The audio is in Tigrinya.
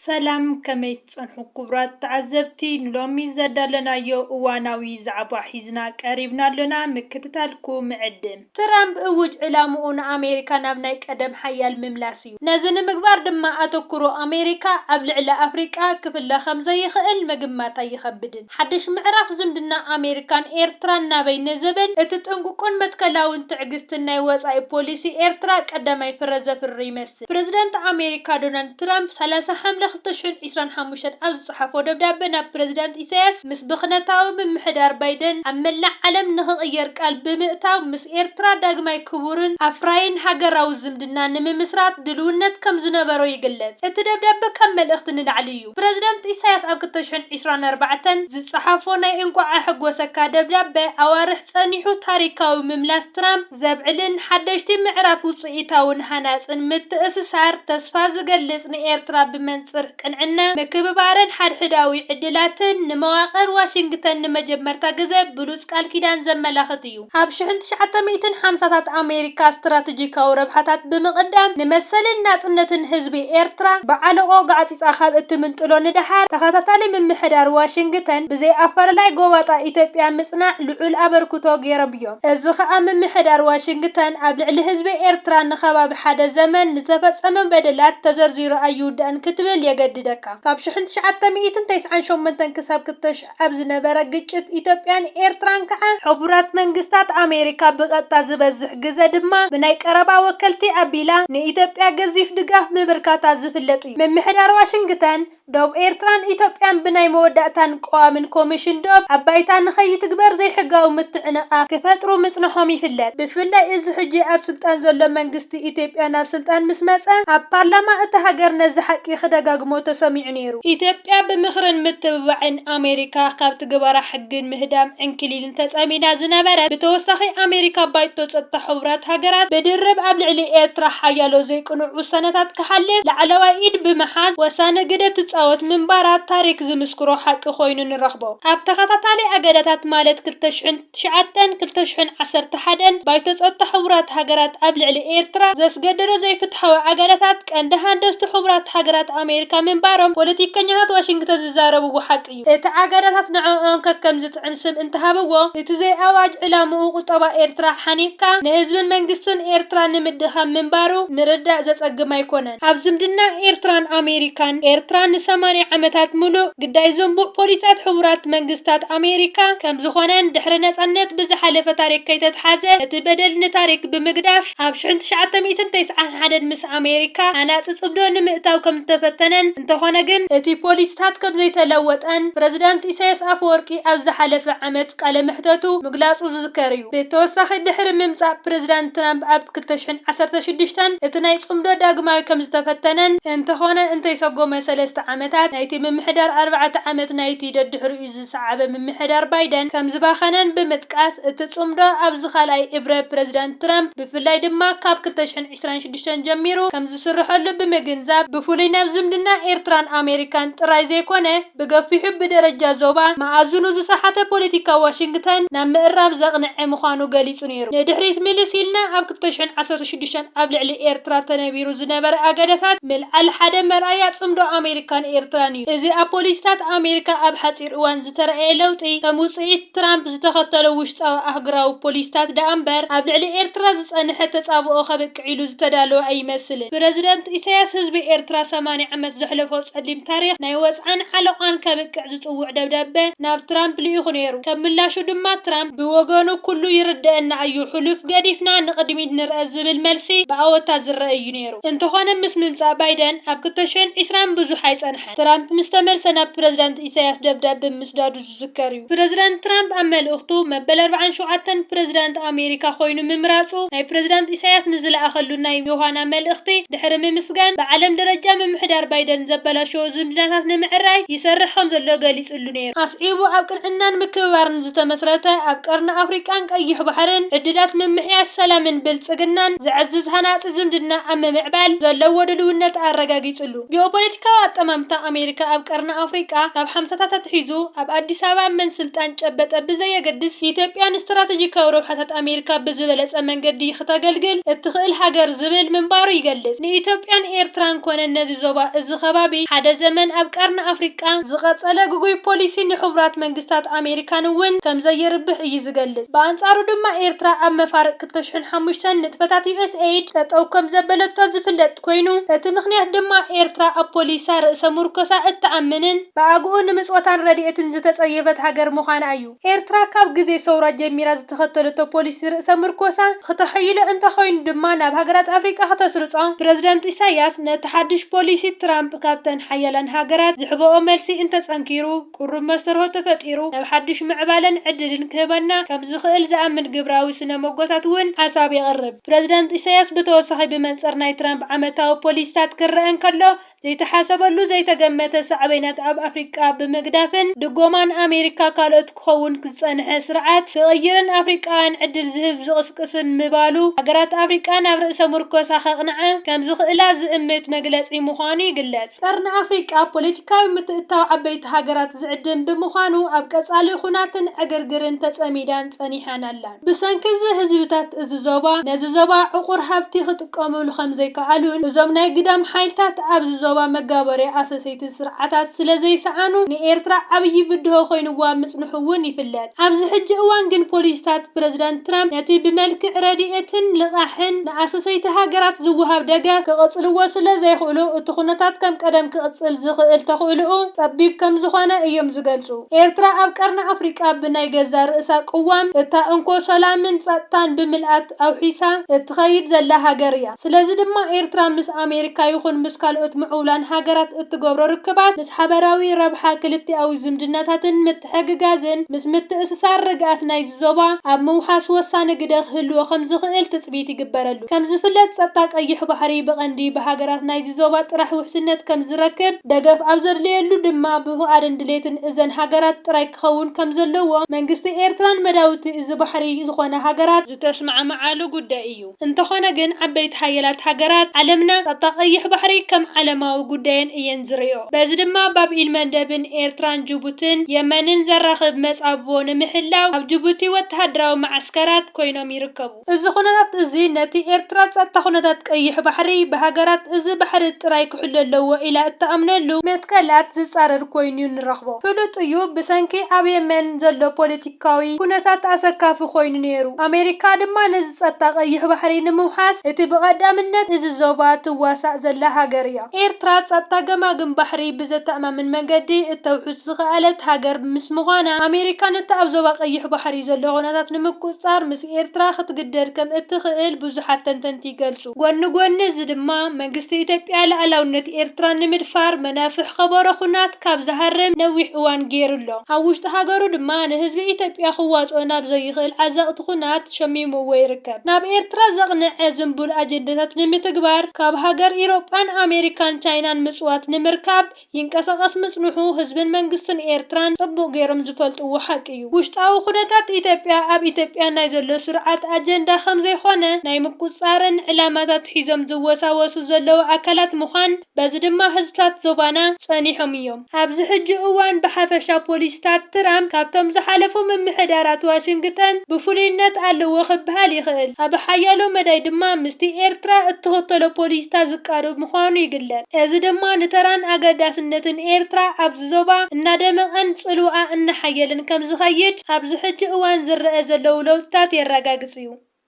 ሰላም፣ ከመይ ትጸንሑ ክቡራት ተዓዘብቲ? ንሎሚ ዘዳለናዮ እዋናዊ ዛዕባ ሒዝና ቀሪብና ኣለና፣ ምክትታልኩም ዕድም። ትራምፕ እውጅ ዕላምኡ ንኣሜሪካ ናብ ናይ ቀደም ሓያል ምምላስ እዩ። ነዚ ንምግባር ድማ ኣተኩሮ ኣሜሪካ ኣብ ልዕሊ ኣፍሪቃ ክፍለ ከም ዘይኽእል ምግማት ኣይኸብድን። ሓድሽ ምዕራፍ ዝምድና ኣሜሪካን ኤርትራን ናበይ ንዝብል እቲ ጥንቁቅን መትከላውን ትዕግስትን ናይ ወጻኢ ፖሊሲ ኤርትራ ቀዳማይ ፍረ ዘፍሪ ይመስል። ፕረዚደንት ኣሜሪካ ዶናልድ ትራምፕ ሰላሳ ሓምለ ክልተ ሽሕን ዕስራን ሓሙሽተን ኣብ ዝጸሓፎ ደብዳበ ናብ ፕረዚደንት ኢሳያስ፣ ምስ ብኽነታዊ ምምሕዳር ባይደን ኣብ መላእ ዓለም ንኽቕየር ቃል ብምእታው፣ ምስ ኤርትራ ዳግማይ ክቡርን ኣፍራይን ሃገራዊ ዝምድና ንምምስራት ድልውነት ከም ዝነበሮ ይግለጽ። እቲ ደብዳበ ካብ መልእኽቲ ንላዕሊ እዩ። ፕረዚደንት ኢሳያስ ኣብ ክልተ ሽሕን ዕስራን ኣርባዕተን ዝጸሓፎ ናይ እንቋዕ ኣሐጎሰካ ደብዳበ፣ ኣዋርሕ ጸኒሑ ታሪካዊ ምምላስ ትራምፕ ዘብዕልን ሓደሽቲ ምዕራፍ ውጽኢታውን ሃናጽን ምትእስሳር ተስፋ ዝገልጽ፣ ንኤርትራ ብመንጽር ቅንዕና፣ ምክብባርን ሓድሕዳዊ ዕድላትን ንመዋቕር ዋሽንግተን ንመጀመርታ ግዜ ብሉጽ ቃል ኪዳን ዘመላኽት እዩ። ኣብ ሽሕን ትሽዓተ ሚእትን ሓምሳታት ኣሜሪካ ስትራተጂካዊ ረብሓታት ብምቕዳም ንመሰልን ናጽነትን ህዝቢ ኤርትራ ብዓለቆ ጋዕጺጻ ካብ እትምንጥሎ ንደሓር፣ ተኸታታሊ ምምሕዳር ዋሽንግተን ብዘይ ኣፈላላይ ጎባጣ ኢትዮጵያ ምጽናዕ ልዑል ኣበርክቶ ገይሮም እዮም። እዚ ኸኣ ምምሕዳር ዋሽንግተን ኣብ ልዕሊ ህዝቢ ኤርትራ ንኸባቢ ሓደ ዘመን ንዝተፈጸመ በደላት ተዘርዚሩ ኣይውዳእን ክትብል የገድደካ። ካብ ሽሕን ትሽዓተ ሚእትን ተስዓን ሸሞንተን ክሳብ ክልተ ሽሕ ኣብ ዝነበረ ግጭት ኢትዮጵያን ኤርትራን ከዓ ሕቡራት መንግስታት ኣሜሪካ ብቐጥታ ዝበዝሕ ግዘ ድማ ብናይ ቀረባ ወከልቲ ኣቢላ ንኢትዮጵያ ገዚፍ ድጋፍ ምብርካታ ዝፍለጥ እዩ። ምምሕዳር ዋሽንግተን ዶብ ኤርትራን ኢትዮጵያን ብናይ መወዳእታን ቀዋምን ኮሚሽን ዶብ ኣብ ባይታ ንኸይትግበር ዘይሕጋዊ ምትዕንቓፍ ክፈጥሩ ምጽንሖም ይፍለጥ። ብፍላይ እዚ ሕጂ ኣብ ስልጣን ዘሎ መንግስቲ ኢትዮጵያ ናብ ስልጣን ምስ መጸ ኣብ ፓርላማ እታ ሃገር ነዚ ሓቂ ክደጋግሞ ተሰሚዑ ነይሩ። ኢትዮጵያ ብምኽርን ምትብባዕን ኣሜሪካ ካብ ትግበራ ሕግን ምህዳም ዕንክሊልን ተጸሚዳ ዝነበረት፣ ብተወሳኺ ኣሜሪካ ባይቶ ጸጥታ ሕቡራት ሃገራት ብድርብ ኣብ ልዕሊ ኤርትራ ሓያሎ ዘይቅኑዕ ውሳነታት ክሓልፍ ላዕለዋይ ኢድ ብምሓዝ ወሳኒ ግደ ትጻወት ምንባራ ታሪክ ዝምስክሮ ሓቂ ኮይኑ ንረኽቦ። ኣብ ተኸታታሊ ኣገዳታት ማለት ክልተ ሽሕን ትሽዓተን ክልተ ሽሕን ዓሰርተ ሓደን ባይቶ ጸጥታ ሕቡራት ሃገራት ኣብ ልዕሊ ኤርትራ ዘስገደዶ ዘይፍትሓዊ ኣገዳታት ቀንዲ ሃንደስቲ ሕቡራት ሃገራት ኣሜሪካ ምንባሮም ፖለቲከኛታት ዋሽንግተን ዝዛረብዎ ሓቂ እዩ። እቲ ኣገዳታት ንዕኦም ከከም ዝጥዕም ስም እንተሃብዎ፣ እቲ ዘይኣዋጅ ዕላምኡ ቁጠባ ኤርትራ ሓኒቕካ ንህዝብን መንግስትን ኤርትራ ንምድኻም ምንባሩ ምርዳእ ዘጸግም ኣይኮነን። ኣብ ዝምድና ኤርትራን ኣሜሪካን፣ ኤርትራ ንሰማንያ ዓመታት ምሉእ ግዳይ ዝንቡዕ ፖሊሲታት ሕቡራት መንግስታት ኣሜሪካ ከም ዝኾነን ድሕሪ ነጻነት ብዝሓለፈ ታሪክ ከይተትሓዘ እቲ በደል ንታሪክ ብምግዳፍ ኣብ ሽሕን ትሽዓተ ሚእትን ተስዓን ሓደን ምስ ኣሜሪካ ሃናጺ ጽምዶ ንምእታው ከም ዝተፈተነን፣ እንተኾነ ግን እቲ ፖሊሲታት ከም ዘይተለወጠን ፕረዚዳንት ኢሳያስ ኣፈወርቂ ኣብ ዝሓለፈ ዓመት ቃለ መሕተቱ ምግላጹ ዝዝከር እዩ። ብተወሳኺ ድሕሪ ምምጻእ ፕረዚዳንት ትራምፕ ኣብ ክልተ ሽሕን ዓሰርተ ሽዱሽተን እቲ ናይ ጽምዶ ዳግማዊ ከም ዝተፈተነን፣ እንተኾነ እንተይሰጎመ ሰለስተ ዓመታት ናይቲ ምምሕዳር ኣርባዕተ ዓመት ናይቲ ደድሕሪኡ ዝሰዓበ ምምሕዳር ባይደን ከም ዝባኸነን ብምጥቃስ፣ እቲ ጽምዶ ኣብዚ ካልኣይ እብረ ፕረዚዳንት ትራምፕ ብፍላይ ድማ ካብ ክልተ ሽሕን ዕስራን ሽዱሽተን ጀሚሩ ከም ዝስርሐሉ ብምግንዛብ፣ ብፍሉይ ናብ ዝምድና ኤርትራን ኣሜሪካን ጥራይ ዘይኮነ፣ ብገፊሑ ብደረጃ ዞባ መኣዝኑ ዝሰሓተ ፖለቲካ ዋሽንግተን ናብ ምእራም ዘቕንዐ ምዃኑ ገሊጹ ነይሩ። ንድሕሪት ምልስ ኢልና ኣብ ክልተ ሽሕን ዓሰርተ ሽዱሽተን ኣብ ልዕሊ ኤርትራ ተነቢሩ ዝነበረ ኣገዳታት ምልዓል ሓደ መርኣያ ጽምዶ ኣሜሪካን ኤርትራን እዩ። እዚ ኣብ ፖሊሲታት ኣሜሪካ ኣብ ሓጺር እዋን ዝተረኣየ ለውጢ ከም ውጽኢት ትራምፕ ዝተኸተሎ ውሽጣዊ ኣህጉራዊ ፖሊሲታት ደኣ እምበር ኣብ ልዕሊ ኤርትራ ዝጸንሐ ተጻብኦ ከብቅዕ ኢሉ ዝተዳለወ ኣይመስልን። ፕረዚደንት ኢሳያስ ህዝቢ ኤርትራ ሰማንያ ዓመት ዘሕለፎ ጸሊም ታሪኽ ናይ ወጽዓን ዓለቓን ከብቅዕ ዝጽውዕ ደብዳበ ናብ ትራምፕ ልኢኹ ነይሩ። ከም ምላሹ ድማ ትራምፕ ብወገኑ ኩሉ ይርደአና እዩ፣ ሕሉፍ ገዲፍና ንቕድሚት ንርአ ዝብል መልሲ ብኣወታ ዝረአ እዩ ነይሩ። እንተኾነ ምስ ምምጻእ ባይደን ኣብ ክልተ ሽሕን ዕስራን ብዙሕ ኣይጸንሐን። ትራምፕ ምስ ተመልሰ ናብ ፕረዚዳንት ኢሳያስ ደብዳበ ምስዳዱ ዝዝከር እዩ። ፕረዚዳንት ትራምፕ ኣብ መልእኽቱ መበል ኣርባዓን ሸውዓተን ፕረዚዳንት ኣሜሪካ ኮይኑ ምምራጹ ናይ ፕረዚዳንት ኢሳያስ ንዝለኣኸሉ ናይ ዮሃና መልእኽቲ ድሕሪ ምምስጋን፣ ብዓለም ደረጃ ምምሕዳር ባይደን ዘበላሸዎ ዝምድናታት ንምዕራይ ይሰርሕ ከም ዘሎ ገሊጹሉ ነይሩ። ኣስዒቡ ኣብ ቅንዕናን ምክብባርን ዝተመስረተ ኣብ ቀርኒ ኣፍሪቃን ቀይሕ ባሕርን ዕድላት ምምሕያሽ ሰላምን ብልጽግናን ዝዕዝዝ ሃናጺ ዝምድና ኣብ ምምዕባል ዘለዎ ድልውነት ኣረጋጊጹሉ። ጂኦፖለቲካዊ ኣጠማምታ ኣሜሪካ ኣብ ቀርኒ ኣፍሪቃ ካብ ሓምሳታት ኣትሒዙ ኣብ ኣዲስ ኣበባ መን ስልጣን ጨበጠ ብዘየገድስ፣ ኢትዮጵያ ንስትራተጂካዊ ረብሓታት ኣሜሪካ ብዝበለጸ መንገዲ ክተገልግል እትኽእል ሃገር ዝብል ምንባሩ ይገልጽ። ንኢትዮጵያን ኤርትራን ኮነ ነዚ ዞባ እዚ ከባቢ ሓደ ዘመን ኣብ ቀርኒ ኣፍሪቃ ዝቐጸለ ግጉይ ፖሊሲ ንሕቡራት መንግስታት ኣሜሪካን እውን ከም ዘየርብሕ እዩ ዝገልጽ። ብኣንጻሩ ድማ ኤርትራ ኣብ መፋርቕ ክልተ ሽሕን ሓሙሽተን ንጥፈታት ዩ ኤስ ኤይድ ጠጠው ከም ዘበለቶ ዝፍለጥ ኮይኑ፣ እቲ ምኽንያት ድማ ኤርትራ ኣብ ፖሊሳ ርእሰ ምርኮሳ እትኣምንን ብኣግኡ ንምጽወታን ረድኤትን ዝተጸየፈት ሃገር ምዃና እዩ። ኤርትራ ካብ ግዜ ሰውራ ጀሚራ ዝተኸተለቶ ፖሊሲ ርእሰ ምርኮሳ ክተሐይሎ እንተኾይኑ ድማ ናብ ሃገራት ኣፍሪቃ ከተስርጾ ፕረዚደንት ኢሳያስ ነቲ ሓድሽ ፖሊሲ ትራምፕ ካብተን ሓያላን ሃገራት ዝሕበኦ መልሲ እንተጸንኪሩ፣ ቅሩብ መስተርሆ ተፈጢሩ ናብ ሓድሽ ምዕባለን ዕድልን ክህበና ከም ዝኽእል ዝኣምን ግብራዊ ስነ መጎታት እውን ሓሳብ የቕርብ። ፕረዚደንት ኢሳያስ ብተወሳኺ ብመንጽር ናይ ትራምፕ ዓመታዊ ፖሊሲታት ክረአ እንከሎ፣ ዘይተሓሰበሉ ዘይተገመተ ሳዕቤናት ኣብ ኣፍሪቃ ብምግዳፍን ድጎማን ኣሜሪካ ካልኦት ክኸውን ዝጸንሐ ስርዓት ክቕይርን ኣፍሪቃውያን ዕድል ዝህብ ዝቕስቅስን ምባሉ፣ ሃገራት ኣፍሪቃ ናብ ርእሰ ምርኮሳ ከቕንዓ ከም ዝኽእላ ዝእምት መግለጺ ምዃኑ ይግለጽ። ቀርኒ ኣፍሪቃ ፖለቲካዊ ምትእትታው ዓበይቲ ሃገራት ዝዕድም ብምዃኑ፣ ኣብ ቀጻሊ ኹናትን ዕግርግርን ተጸሚዳን ጸኒሓን ኣላን። ብሰንኪ እዚ ህዝብታት እዚ ዞባ ነዚ ዞባ ዕቑር ሃብቲ ክጥቀምሉ ከም ዘይከኣሉን፣ እዞም ናይ ግዳም ሓይልታት ኣብዚ ዞባ መጋበርያ ኣሰሰይቲ ስርዓታት ስለ ዘይሰኣኑ፣ ንኤርትራ ዓብዪ ብድሆ ኮይንዋ ምጽንሑ እውን ይፍለጥ። ኣብዚ ሕጂ እዋን ግን ፖሊሲታት ፕረዚደንት ትራምፕ ነቲ ብመልክዕ ረድኤትን ልቓሕን ንኣሰሰይቲ ሃገራት ዝወሃብ ደገፍ ክቕጽልዎ ስለ ዘይኽእሉ፣ እቲ ኩነታት ከም ቀደም ክቕጽል ዝኽእል ተኽእልኡ ጸቢብ ከም ዝኾነ እዮም ዝገልጹ። ኤርትራ ኣብ ቀርኒ ኣፍሪቃ ብናይ ገዛ ርእሳ ቅዋም እታ እንኮ ሰላምን ጸጥታን ብምልኣት ኣውሒሳ እትኸይድ ዘላ ሃገር እያ። ስለዚ ድማ ኤርትራ ምስ ኣሜሪካ ይኹን ምስ ካልኦት ምዕቡላን ሃገራት እትገብሮ ርክባት ምስ ሓበራዊ ረብሓ ክልቲኣዊ ዝምድናታትን ምትሕግጋዝን ምስ ምትእስሳር ርግኣት ናይዚ ዞባ ኣብ ምውሓስ ወሳኒ ግደ ክህልዎ ከም ዝኽእል ትጽቢት ይግበረሉ። ከም ዝፍለጥ ጸጥታ ቀይሕ ባሕሪ ብቐንዲ ብሃገራት ናይዚ ዞባ ጥራሕ ውሕስነት ከም ዝረክብ፣ ደገፍ ኣብ ዘድልየሉ ድማ ብፍቓድን ድሌትን እዘን ሃገራት ጥራይ ክኸውን ከም ዘለዎ መንግስቲ ኤርትራን መዳውቲ እዚ ባሕሪ ዝኾነ ሃገራት ዝተስማዕማዓሉ ጉዳይ እዩ። እንተኾነ ግን ዓበይቲ ሓያላት ሃገራት ዓለምና ጸጥታ ቀይሕ ባሕሪ ከም ዓለማዊ ጉዳየን እየን ዝርእዮ። በዚ ድማ ባብ ኢል መንደብን ኤርትራን ጅቡትን የመንን ዘራኽብ መጻብቦ ንምሕላው ኣብ ጅቡቲ ወተሃደራዊ መዓስከራት ኮይኖም ይርከቡ። እዚ ኩነታት እዚ ነቲ ኤርትራ ጸጥታ ኩነታት ቀይሕ ባሕሪ ብሃገራት እዚ ባሕሪ ጥራይ ክሕሎ ኣለዎ ኢላ እትኣምነሉ መትከላት ዝጻረር ኮይኑ ንረኽቦ። ፍሉጥ እዩ፣ ብሰንኪ ኣብ የመን ዘሎ ፖለቲካዊ ኩነታት ኣሰካፊ ኮይኑ ነይሩ። ኣሜሪካ ድማ ነዚ ጸጥታ ቀይሕ ባሕሪ ንምውሓስ እቲ ብቐዳምነት እዚ ዞባ ትዋሳእ ዘላ ሃገር እያ። ኤርትራ ጸጥታ ገማግም ባሕሪ ብዘተኣማምን መንገዲ እተውሕስ ዝኸኣለት ሃገር ምስ ምዃና፣ ኣሜሪካ ነቲ ኣብ ዞባ ቀይሕ ባሕሪ ዘሎ ኩነታት ንምቁጽጻር ምስ ኤርትራ ክትግደድ ከም እትኽእል ብዙሓት ተንተንቲ ይገልጹ። ጎኒ ጎኒ እዚ ድማ መንግስቲ ኢትዮጵያ ልኣላውነት ኤርትራ ንምድፋር መናፍሕ ከበሮ ኩናት ካብ ዝሃርም ነዊሕ እዋን ገይሩ ኣሎ። ኣብ ውሽጢ ሃገሩ ድማ ንህዝቢ ኢትዮጵያ ክዋጽኦ ናብ ዘይኽእል ዓዘቕቲ ኩናት ሸሚምዎ ይርከብ። ናብ ኤርትራ ዘቕንዐ ዝንቡል ኣጀንዳታት ንምትግባር ካብ ሃገር ኢሮጳን ኣሜሪካን ቻይናን ምጽዋት ንምርካብ ይንቀሳቐስ ምጽንሑ ህዝብን መንግስትን ኤርትራን ጽቡቕ ገይሮም ዝፈልጥዎ ሓቂ እዩ። ውሽጣዊ ኩነታት ኢትዮጵያ ኣብ ኢትዮጵያ ናይ ዘሎ ስርዓት ኣጀንዳ ከም ዘይኮነ ናይ ምቁጽጻርን ዕላማታት ሒዞም ዝወሳወሱ ዘለዉ ኣካላት ምዃን፣ በዚ ድማ ህዝብታት ዞባና ጸኒሖም እዮም። ኣብዚ ሕጂ እዋን ብሓፈሻ ፖሊሲታት ትራምፕ ካብቶም ዝሓለፉ ምምሕዳራት ዋሽንግተን ብፍሉይነት ኣለዎ ክበሃል ይኽእል። ኣብ ሓያሎ መዳይ ድማ ምስቲ ኤርትራ እትኽተሎ ፖሊሲታት ዝቃረብ ምዃኑ ይግለጽ። እዚ ድማ ንተራን ኣገዳስነትን ኤርትራ ኣብዚ ዞባ እናደመቐን ጽልውኣ እናሓየለን ከም ዝኸይድ ኣብዚ ሕጂ እዋን ዝረአ ዘለዉ ለውጥታት የረጋግጽ እዩ።